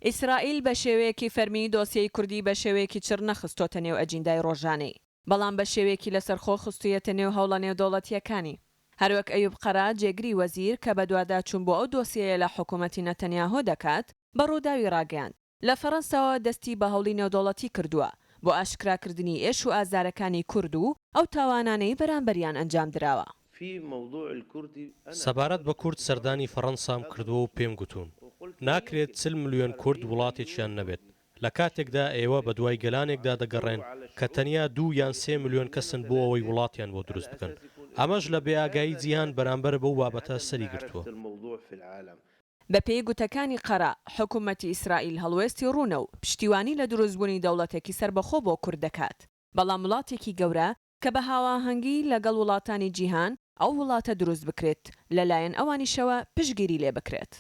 ئیسرائیل بە شێوەیەکی فەرمی دۆسیەی کوردی بە شێوەیەکی چڕ نەخستۆتە نێو ئەجیندای ڕۆژانەی، بەڵام بە شێوەیەکی لەسەرخۆ خستوویەتە نێو هەوڵە نێودەوڵەتییەکانی. هەروەک ئەیوب قەرا، جێگری وەزیر کە بەدواداچوون بۆ ئەو دۆسیەیە لە حکوومەتی نەتەنیاهۆ دەکات، بە ڕووداوی ڕاگەیاند، لە فەرەنساوە دەستی بە هەوڵی نێودەوڵەتی کردووە بۆ ئاشکراکردنی ئێش و ئازارەکانی کورد و ئەو تاوانانەی بەرامبەریان ئەنجامدراوە. سەبارەت بە کورد سەردانی فەڕەنسام کردووە و پێم گوتوون، ناکرێت 40 ملیۆن کورد وڵاتێکیان نەبێت، لە کاتێکدا ئێوە بەدوای گەلانێکدا دەگەڕێن کە تەنیا دوو یان سێ ملیۆن کەسن بۆ ئەوەی وڵاتیان بۆ دروست بکەن. ئەمەش لە بێئاگایی جیهان بەرامبەر بەو بابەتە سەری گرتووە. بەپێی گوتەکانی قەرا، حکومەتی ئیسرائیل هەڵوێستی ڕوونە و پشتیوانی لە دروستبوونی دەوڵەتێکی سەربەخۆ بۆ کورد دەکات، بەڵام وڵاتێکی گەورە کە بە هاواهەنگی لەگەڵ وڵاتانی جیهان ئەو وڵاتە دروست بکرێت، لەلایەن ئەوانیشەوە پشتگیری لێ بکرێت.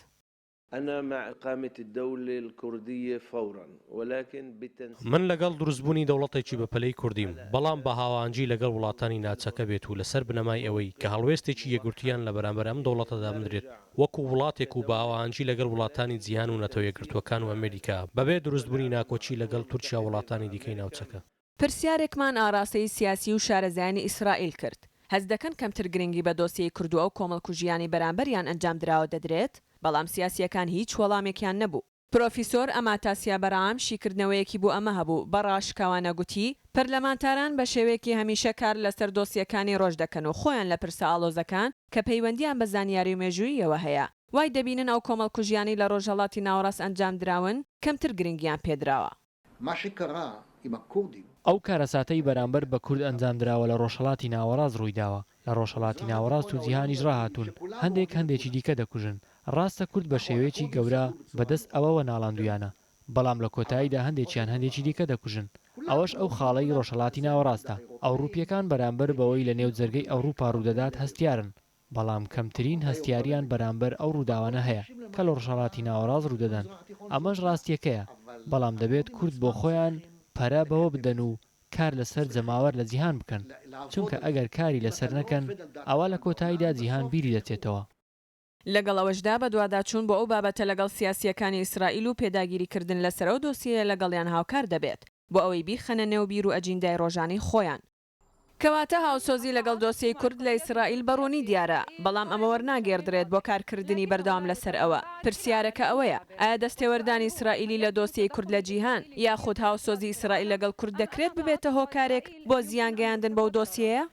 انا مع اقامة الدولة الكوردية فورا ولكن بتنسيق. من لەگەڵ دروستبوونی دەوڵەتێکی بەپەلەی کوردیم، بەڵام بە هاوئاهەنگی لەگەڵ وڵاتانی ناوچەکە بێت و لەسەر بنەمای ئەوەی کە هەڵوێستێکی یەکگرتوویان لە بەرامبەر ئەم دەوڵەتەدا بنرێت وەکو وڵاتێک و بە هاوئاهەنگی لەگەڵ وڵاتانی جیهان و نەتەوە یەکگرتووەکان و ئەمریکا بەبێ دروستبوونی ناکۆکی لەگەڵ تورکیا و وڵاتانی دیکەی ناوچەکە. پرسیارێکمان ئاراستەی سیاسی و شارەزایانی ئیسرائیل کرد، هەست دەکەن کەمتر گرنگی بە دۆسیەی کورد و ئەو کۆمەڵکوژییانەی بەرامبەریان ئەنجامدراوە دەدرێت؟ بەڵام سیاسییەکان هیچ وەڵامێکیان نەبوو. پرۆفیسۆر ئەماتاسیا بەرعام شیکردنەوەیەکی بۆ ئەمە هەبوو، بە ڕاشکاوانە گوتی، پەرلەمانتاران بە شێوەیەکی هەمیشە کار لەسەر دۆسیەکانی ڕۆژ دەکەن و خۆیان لە پرسە ئاڵۆزەکان کە پەیوەندییان بە زانیاری و مێژووییەوە هەیە، وای دەبینن ئەو کۆمەڵکوژییانەی لە ڕۆژهەڵاتی ناوەڕاست ئەنجامدراون کەمتر گرنگییان پێدراوە. ئەو کارەساتەی بەرامبەر بە کورد ئەنجامدراوە لە ڕۆژهەڵاتی ناوەڕاست ڕوویداوە، لە ڕۆژهەڵاتی ناوەڕاست و جیهانیش ڕاهاتوون، هەندێک هەندێکی دیکە دەکوژن. ڕاستە کورد بە شێوەیەکی گەورە بە دەست ئەوەوە ناڵاندوویانە، بەڵام لە کۆتاییدا هەندێکیان هەندێکی دیکە دەکوژن. ئەوەش ئەو خاڵەی ڕۆژهەڵاتی ناوەڕاستە. ئەوڕوپییەکان بەرامبەر بەوەی لە نێو جەرگەی ئەوڕوپا ڕوودەدات هەستیارن، بەڵام کەمترین هەستیارییان بەرامبەر ئەو ڕووداوانە هەیە کە لە ڕۆژهەڵاتی ناوەڕاست ڕوودەدەن. ئەمەش ڕاستییەکەیە، بەڵام دەبێت کورد بۆخۆیان پەرە بەوە بدەن و کار لەسەر جەماوەر لە جیهان بکەن، چونکە ئەگەر کاری لەسەر نەکەن ئەوا لە کۆتاییدا جیهان بیری دەچێتەوە. لەگەڵ ئەوەشدا بەدواداچوون بۆ ئەو بابەتە لەگەڵ سیاسییەکانی ئیسرائیل و پێداگیریکردن لەسەر ئەو دۆسیەیە لەگەڵیان هاوکار دەبێت بۆ ئەوەی بیخەنە نێو بیر و ئەجیندای ڕۆژانەی خۆیان. کەواتە هاوسۆزی لەگەڵ دۆسیەی کورد لە ئیسرائیل بە ڕوونی دیارە، بەڵام ئەمە وەرناگێڕدرێت بۆ کارکردنی بەردەوام لەسەر ئەوە. پرسیارەکە ئەوەیە، ئایا دەستێوەردانی ئیسرائیلی لە دۆسیەی کورد لە جیهان، یاخود هاوسۆزی ئیسرائیل لەگەڵ کورد دەکرێت ببێتە هۆکارێک بۆ زیان گەیاندن بەو دۆسیەیە؟